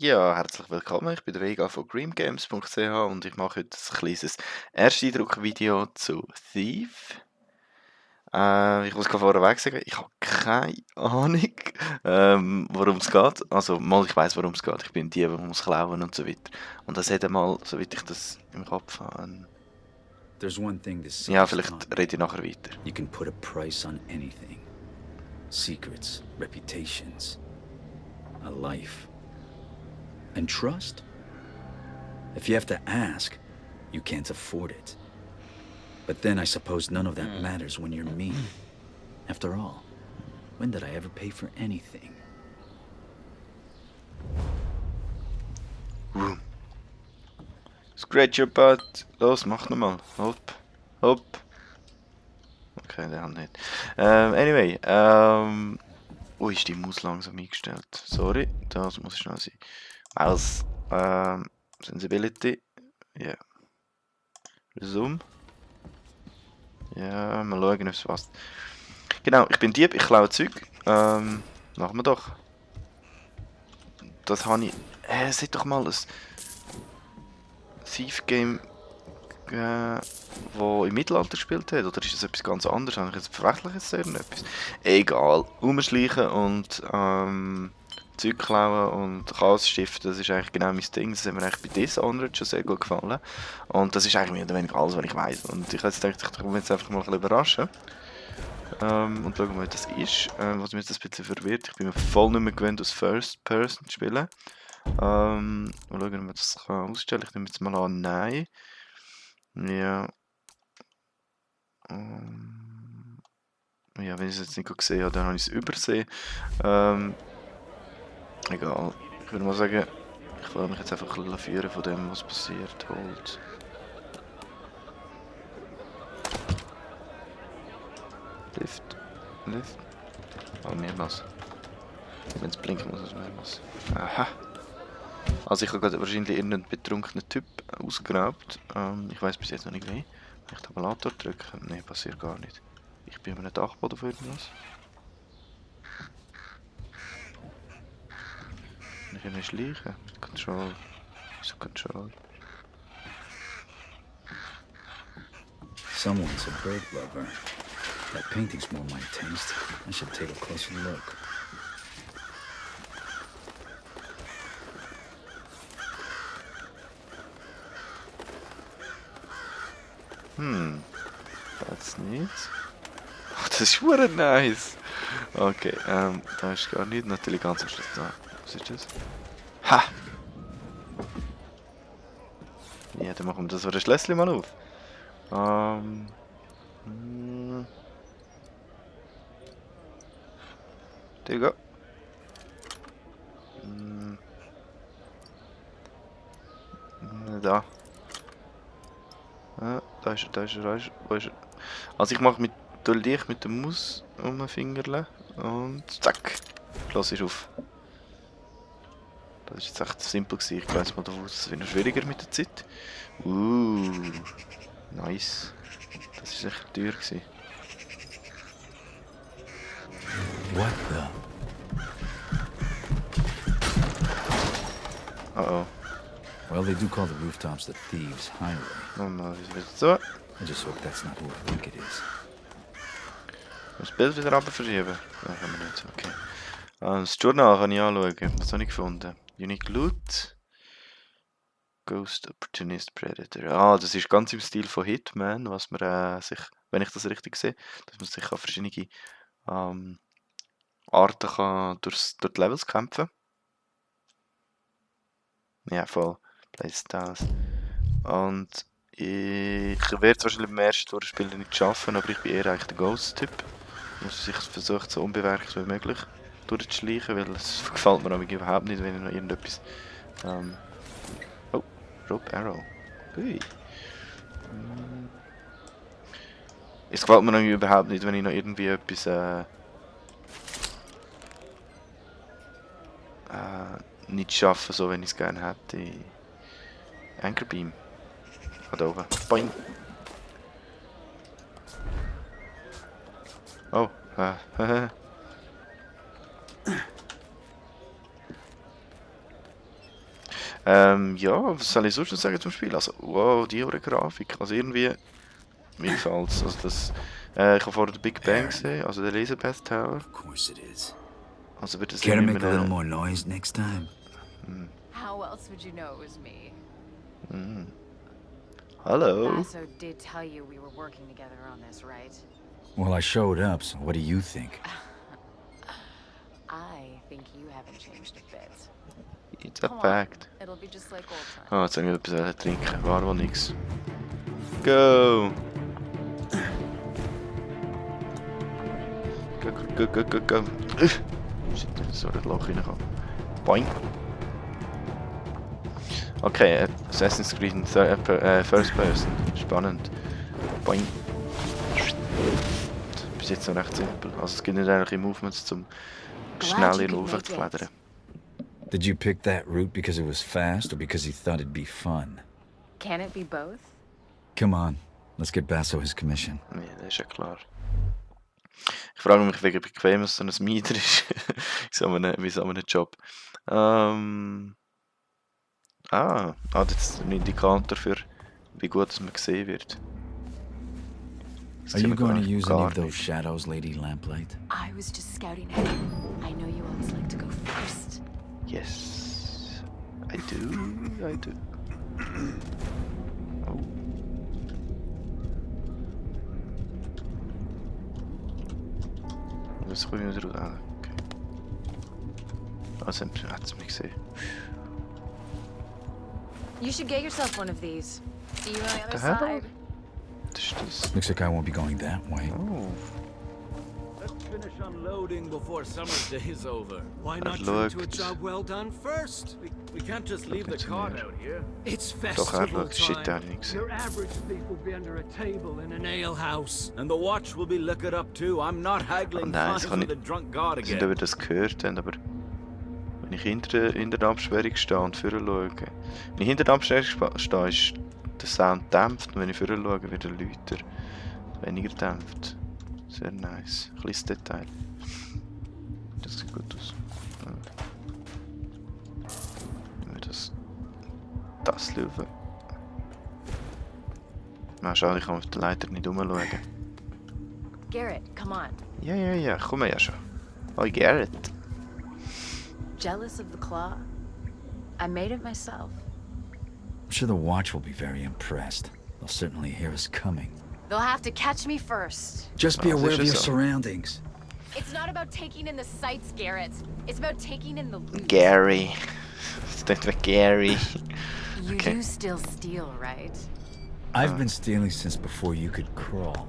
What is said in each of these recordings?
Ja, herzlich willkommen. Ich bin der Vega von greengames.ch und ich mache heute ein kleines Ersteindruck-Video zu Thief. Ich muss vorweg sagen, ich habe keine Ahnung, worum es geht. Also, mal, ich weiß, worum es geht. Ich bin die, die muss klauen und so weiter. Und das hat einmal, soweit ich das im Kopf habe. There's one thing this Ja, site's taught vielleicht me. rede ich nachher weiter. You can put a price on anything. Secrets, reputations, a life. And trust? If you have to ask, you can't afford it. But then I suppose none of that matters when you're me. After all, when did I ever pay for anything? Scratch your butt. Los, mach nochmal. Hopp. Hopp. Okay, der hat nicht. Anyway, ist die Maus langsam eingestellt. Sorry, das muss schnell sein. Mouse, Sensibility. Ja. Yeah. Resume. Ja, mal schauen, ob es passt. Genau, ich bin Dieb, ich klaue Zeug. Machen wir doch. Das habe ich... seht doch mal ein Thief-Game, wo im Mittelalter gespielt hat. Oder ist das etwas ganz anderes? Habe ich jetzt verwechselt jetzt irgendetwas? Egal. Umschleichen und Zeug klauen und Chaos stiften, das ist eigentlich genau mein Ding. Das hat mir eigentlich bei Dishonored schon sehr gut gefallen. Und das ist eigentlich mehr oder weniger alles, was ich weiß. Und ich habe jetzt gedacht, ich komme jetzt einfach mal ein bisschen überraschen. Und schauen, wie das ist. Was mich jetzt ein bisschen verwirrt. Ich bin mir voll nicht mehr gewöhnt, aus First Person zu spielen. Mal schauen, ob man das ausstellen kann. Ich nehme jetzt mal an, nein. Ja. Ja, wenn ich es jetzt nicht gesehen habe, dann habe ich es übersehen. Egal. Ich würde mal sagen, ich will mich jetzt einfach ein bisschen führen von dem, was passiert. Hold. Lift. Lift. Oh, mehrmals. Wenn es blinkt, muss es mehrmals. Aha. Also ich habe gerade wahrscheinlich irgendeinen betrunkenen Typ ausgeraubt. Ich weiß bis jetzt noch nicht wie. Wenn ich den Tabulator drücke, ne, passiert gar nicht. Ich bin über einen Dachboden für irgendwas. Kann ich ihn schleichen? Mit Control. Wieso Control? Someone's a bird lover. That painting's more my taste. I should take a closer look. That's nicht. Oh, das ist super nice. Okay, da ist gar nicht. Natürlich ganz am Schluss da. Was ist das? Ha! Ja, dann machen wir das Schlösschen mal auf. There you go. Da. Da ist er, da ist er, da ist er. Wo ist er? Also ich mache mit dich mit der Maus umfingerle und zack. Schloss ist auf. Das ist jetzt echt simpel gewesen. Ich gehe jetzt mal davon aus, es wird noch schwieriger mit der Zeit. Nice. Das ist echt teuer gewesen. What the? Oh. Well, they do call the rooftops the Thieves' Highway. Nochmal wieder so. I just hope that's not who I think it is. Das Bild wieder runter verschieben. Nein, kann man nicht. Okay. Das Journal kann ich anschauen. Was habe ich gefunden? Unique Loot. Ghost, Opportunist, Predator. Ah, das ist ganz im Stil von Hitman, was man sich, wenn ich das richtig sehe, dass man sich an verschiedene Arten kann durch die Levels kämpfen. Ja, voll. Playstyles. Und ich werde es wahrscheinlich beim ersten Durchspielen nicht schaffen, aber ich bin eher eigentlich der Ghost-Typ. Muss sich versucht, so unbemerkt wie möglich durchzuschleichen, weil es gefällt mir überhaupt nicht, wenn ich noch irgendetwas... oh, Rope Arrow. Hui. Es gefällt mir überhaupt nicht, wenn ich noch irgendwie etwas nicht schaffe, so wenn ich es gerne hätte. Anchor Beam. Da oben. Boing. Oh, Ja, was soll ich sonst noch sagen zum Spiel? Also, wow, die eure Grafik. Also irgendwie, mir gefällt's. Also das, ich habe vorher den Big Bang gesehen, also den Elizabeth Tower. Of course it is. Also wird das Care to irgendwie make a little more noise next time? How else would you know it was me? Hallo. Basso did tell you we were working together on this, right? Well, I showed up, so what do you think? I think you haven't changed a bit. It's a Come on, fact. it'll be just like old times. Ah, jetzt soll ich etwas trinken. War wohl nix. Go! Go, go, go, go, go. Shit, so das Loch reinkommen. Boing. Okay, Assassin's Creed in First Person. Spannend. Boing. Bis jetzt noch recht simpel. Also es gibt nicht eigentlich Movements zum schnell in den zu klettern. Did you pick that route because it was fast or because you thought it'd be fun? Can it be both? Come on, let's get Basso his commission. Nee, das ist ja klar. Ich frage mich, wie bequem es so ein Mieter ist. Wie so einem Job. Das ist ein Indikator für, wie gut es man gesehen wird. Das Are you sieht man going to gar use any of nicht. those shadows, Lady Lamplight? I was just scouting ahead. I know you always like to go first. Yes, I do, I do. Oh. Das kommt wieder raus. Ah, okay. Also hat es mich gesehen. You should get yourself one of these. See you on the other The hell? side. Das ist das. Looks like I won't be going that way. Oh. Let's finish unloading before summer's day is over. Why That not turn to a looked- job well done first? We can't just leave the cart out here. It's Doch, er festival schaut shit time. daar niks. Your average thief will be under a table in an alehouse. And the watch will be liquored up too. I'm not haggling Nein, fines das kann with a nicht- drunk god Ich weiß nicht, again. ob ihr das gehört habt, aber wenn ich hinter der Absperrung stehe und vorher schaue, wenn ich hinter der Absperrung stehe, ist der Sound dämpft und wenn ich vorher schaue, wird er lauter. Weniger dämpft. Sehr nice. Kleines Detail. Das sieht gut aus. Wenn wir das schauen. Na schade, ich kann auf der Leiter nicht rumschauen. Garrett, come on. Ja, komm ja schon. Hoi Garrett. Jealous of the claw? I made it myself. I'm sure the watch will be very impressed. They'll certainly hear us coming. They'll have to catch me first. Just be Oh, aware of this your is a- surroundings. It's not about taking in the sights, Garrett. It's about taking in the loot. Gary. Das denkt wie Gary. You Okay. do still steal, right? I've been stealing since before you could crawl.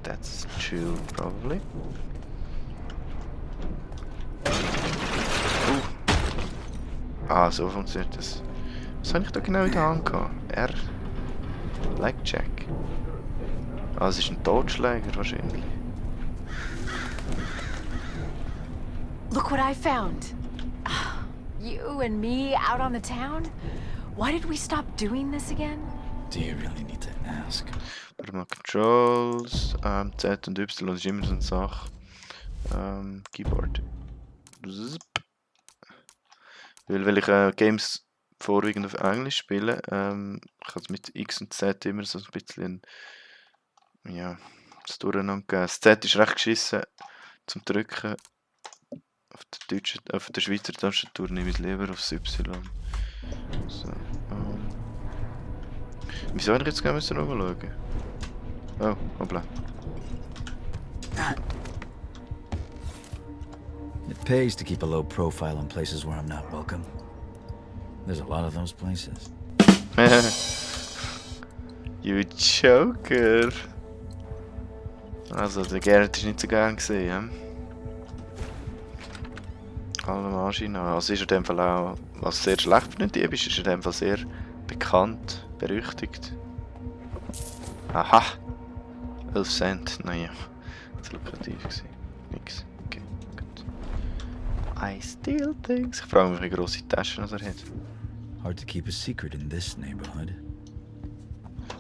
That's true, probably. So funktioniert das. Was habe ich da genau in der Hand gehabt? R. Blackjack. Es ist ein Totschläger wahrscheinlich. Look what I found. You and me out on the town? Why did we stop doing this again? Do you really need to ask? Warte Controls. Z und Y ist immer so eine Sache. Keyboard. Zip. Weil ich Games vorwiegend auf Englisch spiele, ich habe mit X und Z immer so ein bisschen das Durcheinander gegeben. Das Z ist recht geschissen zum Drücken. Auf der Schweizer Tastatur nehme ich es lieber aufs Y. So, wieso habe ich jetzt gerne schauen? Oh, hoppla. It pays to keep a low profile in places where I'm not welcome. There's a lot of those places. You Joker! Also, der Gerrit ist nicht so gern gesehen, Alle Maschinen. Also ist er in dem Fall auch, was sehr schlecht für einen Dieb ist, ist er in dem Fall sehr bekannt, berüchtigt. Aha! 11 Cent, naja. Das war lukrativ gewesen. Nix. Okay, gut. I steal things. Ich frage mich, wie grosse Taschen er hat. Hard to keep a secret in this neighborhood.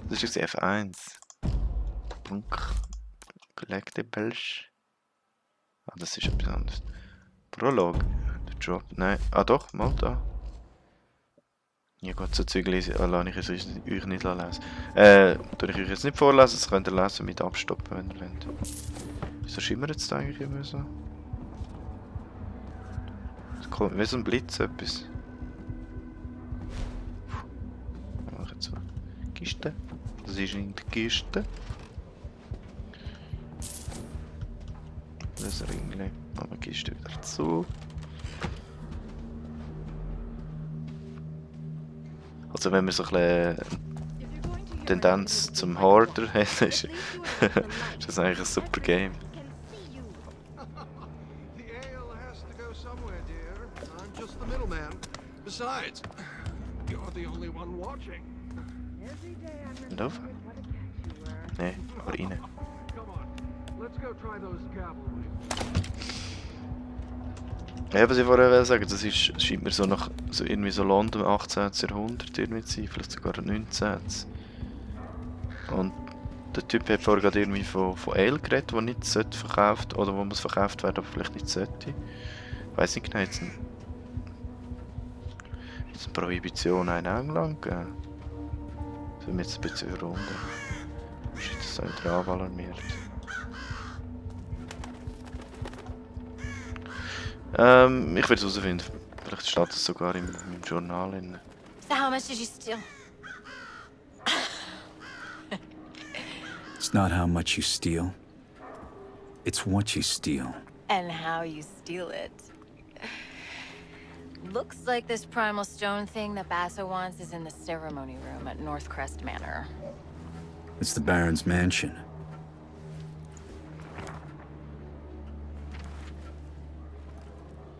Das ist jetzt F1. Punk. Collectibles. Das ist etwas anderes. Prolog. Der Drop. Nein. Doch, mal da. Ja gut, so Zeug lasse ich euch nicht lesen. Tue ich euch jetzt nicht vorlesen, das könnt ihr lesen mit abstoppen, wenn ihr wollt. Wieso schimmert es da eigentlich immer so? Es kommt wie so ein Blitz etwas. Ich mache jetzt so. Kiste. Das ist in der Kiste. Das Ringli. Machen wir die Kiste wieder zu. Also wenn man so ein bisschen Tendenz zum Hoarder hat, ist das eigentlich ein super Game. The ale has to go somewhere, dear. I'm just the middleman. Besides, you're the only one watching. Und auf? Nee, aber rein. Come on, let's go try those cavalry. Ja, was ich vorher wollte sagen, das scheint mir so nach so irgendwie so London 18. Jahrhundert irgendwie zu sein, vielleicht sogar 19. Und der Typ hat vorher gerade irgendwie von Ale geredet, das nicht sollte verkauft oder wo muss verkauft werden, aber vielleicht nicht sollte. Ich weiss nicht genau, jetzt eine Prohibition in England gegeben. Das wird mir jetzt ein bisschen überrunden. Ist das so in der Anwahl alarmiert? Ich werde es herausfinden. Vielleicht steht es sogar im Journal. So how much did you steal? It's not how much you steal. It's what you steal. And how you steal it. Looks like this primal stone thing that Basso wants is in the ceremony room at Northcrest Manor. It's the Baron's mansion.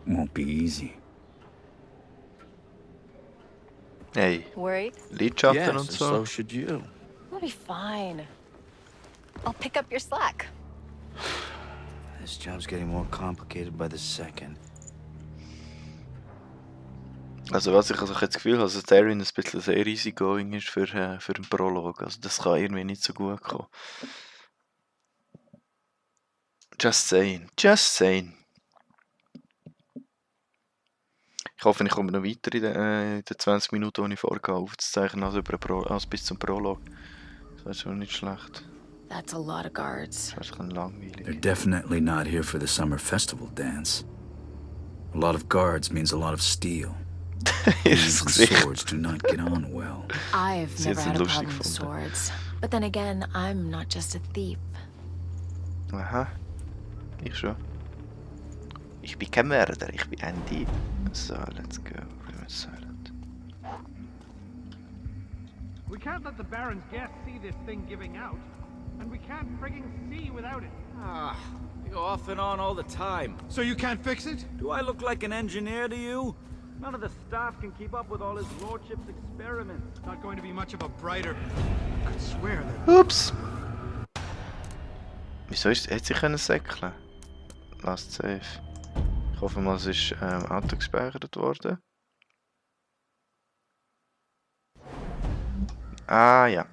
Won't be easy. Hey, Worried? Lidschatten Yes, und and so. so should you. We'll be fine. I'll pick up your slack. This job's getting more complicated by the second. Also was ich jetzt das Gefühl habe, dass Darren ein bisschen sehr easygoing ist für einen Prolog. Also das kann irgendwie nicht so gut kommen. Just saying. Just saying. Ich hoffe, ich komme noch weiter in den 20 Minuten, die ich vorgehe, aufzuzeichnen, als bis zum Prolog. Das wäre schon nicht schlecht. That's a lot of guards. Das wäre schon langweilig. They're definitely not here for the summer festival dance. A lot of guards means a lot of steel. Thieves and swords do not get on well. I've Sie never hat's had a lustig problem with gefunden. swords. But then again, I'm not just a thief. Aha. Ich schon. Ich bin kein Mörder, ich bin ein Dieb. So, let's go. We're silent. We can't let the Baron's guests see this thing giving out. And we can't frigging see without it. Ah, you go off and on all the time. So you can't fix it? Do I look like an engineer to you? None of the staff can keep up with all his lordship's experiments. Not going to be much of a brighter. I could swear that. Ups! Wieso hätte sie können säckeln? Last save. Ich hoffe mal, es ist Auto gespeichert worden. Ah, ja.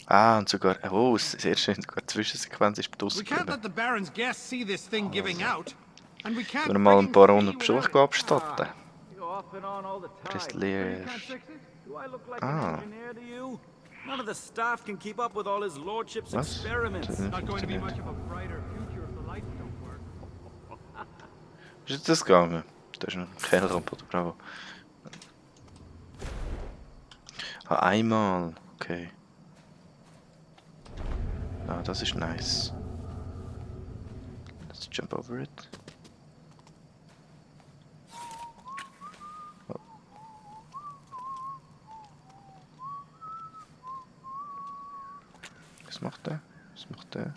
Ah, und sogar... Oh, sehr schön, sogar die Zwischensequenz ist We can't let ausgeblieben. the Baron's guests see this thing giving out. And we can't Können wir mal ein paar frigging Runden see Besuch without it. abstatten. You go off and on all the time. So you Leer. can't fix it? Do I look like Ah. an engineer to you? None of the staff can keep up with all his lordship's Was? experiments. Das Not going to be funktioniert. much of a brighter future if the lights don't work. Ist jetzt das gegangen? Da ist noch ein Kehlrampe, oder bravo. Ah, einmal. Okay. Ah, das ist nice. Let's jump over it. Oh. Was macht der? Was macht der?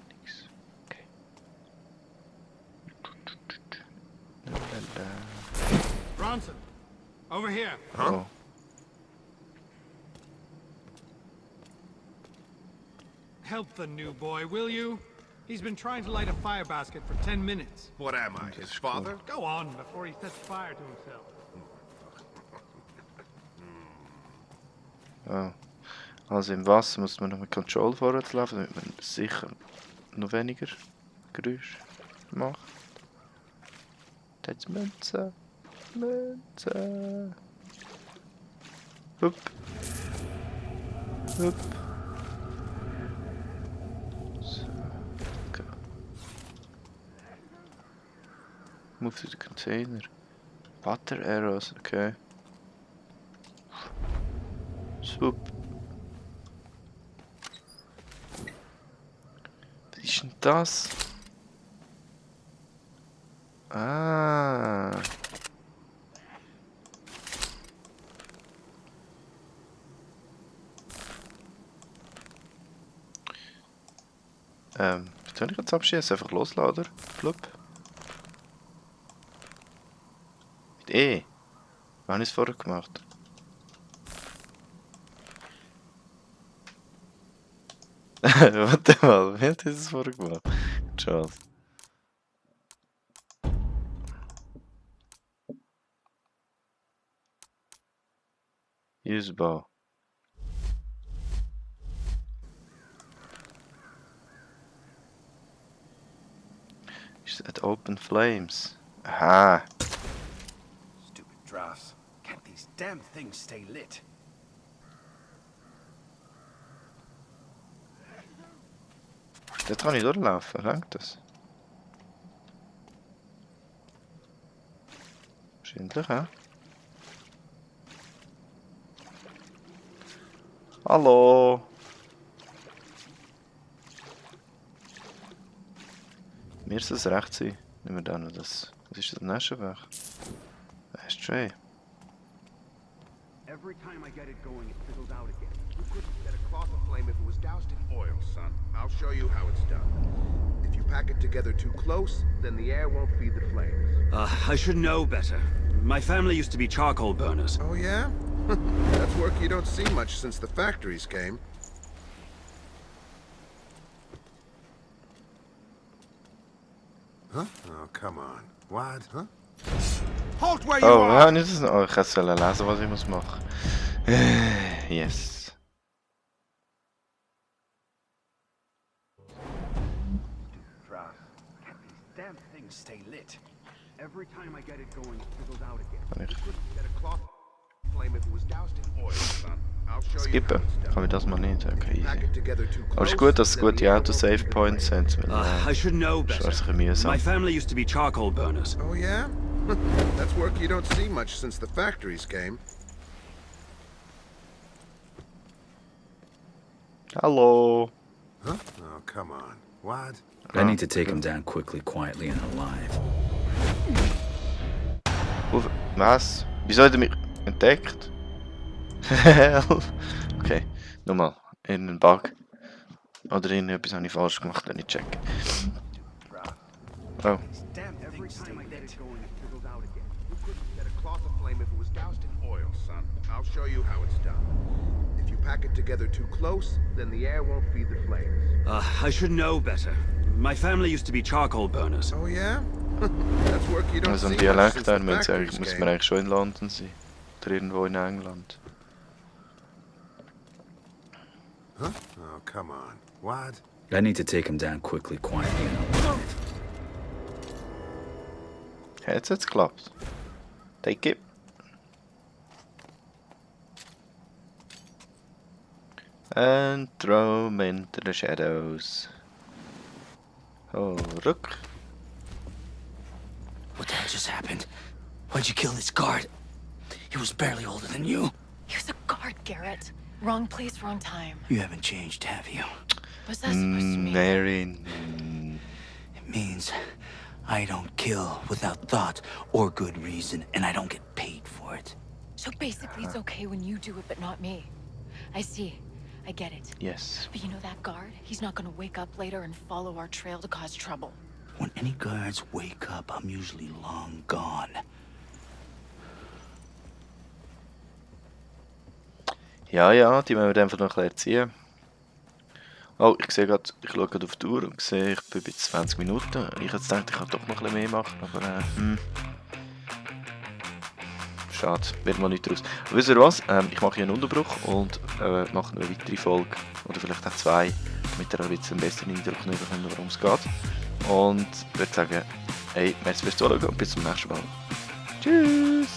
Nix. Okay. Lalala. Bronson, over here. Oh. Help the new boy, will you? He's been trying to light a fire basket for 10 minutes. What am I, his father? Go on before he sets fire to himself. Oh. Also im Wasser muss man noch mit Control vorwärts laufen, damit man sicher noch weniger Geräusch macht. Das Münze. Münze. Hup. Hup. So, okay. Move to the container. Butter arrows, okay. Swoop. Was ist denn das? Ah. Wie soll ich jetzt abschießen? Einfach losladen, oder? Flup. Mit E. Wie habe ich es vorher gemacht? Warte mal, wie hat ich es vorher gemacht? Charles. Use bow. Is that open flames? Aha. Stupid drafts. Can't these damn things stay lit? Dort kann ich durchlaufen, reicht das? Wahrscheinlich, hä? Hallo! Mir ist das recht sein. Nehmen wir da noch das. Was ist das nächste Weg? Ashtray. Every time I get it going, it fizzles out again. You couldn't set a cloth aflame if it was doused in oil, son. I'll show you how it's done. If you pack it together too close, then the air won't feed the flames. I should know better. My family used to be charcoal burners. Oh, yeah? That's work you don't see much since the factories came. Huh? Oh, come on. What? Huh? Halt where you Oh, are! ja, nicht das. Oh, ich hätte lesen, was ich muss machen. Yes. Drafts. Can't these damn things stay lit? Every time I get it going, it fizzles out again. Kann ich You couldn't set a cloth flame if it was doused in oil, son. I'll show you how skippen? it's done. Kann ich das mal nicht? Okay, Pack easy. it together too Aber es ist close, gut, dass es then gute the air won't Auto-Save feed the Points flames. sind. I should know Das ist better. ein bisschen mühsam. My family used to be charcoal burners. Oh, yeah? That's work you don't see much since the factories came. Hallo! Huh? Oh, come on. What? I need to take him down quickly, quietly, and alive. Was? Wieso hat er mich entdeckt? Okay, nochmal. Irgendein Bug. Oder irgendetwas habe ich falsch gemacht, wenn ich checke. Oh. Damn, every time I get it going, it fizzles out again. You couldn't set a cloth aflame if it was doused in oil, son. I'll show you how it's done. If you pack it together too close, then the air won't feed the flames. I should know better. My family used to be charcoal burners. Oh, yeah? That's work you don't Also see ein much Dialekt, since da the muss factories man came. eigentlich schon in London sein. Oder irgendwo in England. Huh? Oh, come on. What? I need to take him down quickly, quietly, and alive. Hat es jetzt geklappt? Take it. And throw him into the shadows. Oh, look. What the hell just happened? Why'd you kill this guard? He was barely older than you. He was a guard, Garrett. Wrong place, wrong time. You haven't changed, have you? What's that supposed to mean? Mary. It means I don't kill without thought or good reason, and I don't get paid for it. So basically it's okay when you do it, but not me. I see. I get it. Yes. But you know that guard? He's not gonna wake up later and follow our trail to cause trouble. When any guards wake up, I'm usually long gone. Ja, ja, die müssen wir einfach noch ein bisschen erziehen. Oh, ich sehe gerade, ich schaue gerade auf die Uhr und sehe, ich bin bei 20 Minuten. Ich hätte gedacht, ich kann doch noch ein bisschen mehr machen, aber schade, wird mal nicht raus. Aber wisst ihr was? Ich mache hier einen Unterbruch und mache eine weitere Folge, oder vielleicht auch zwei, damit ihr ein bisschen einen besseren Eindruck nehmen, worum es geht. Und würde sagen, hey, merci fürs Zuschauen und bis zum nächsten Mal. Tschüss.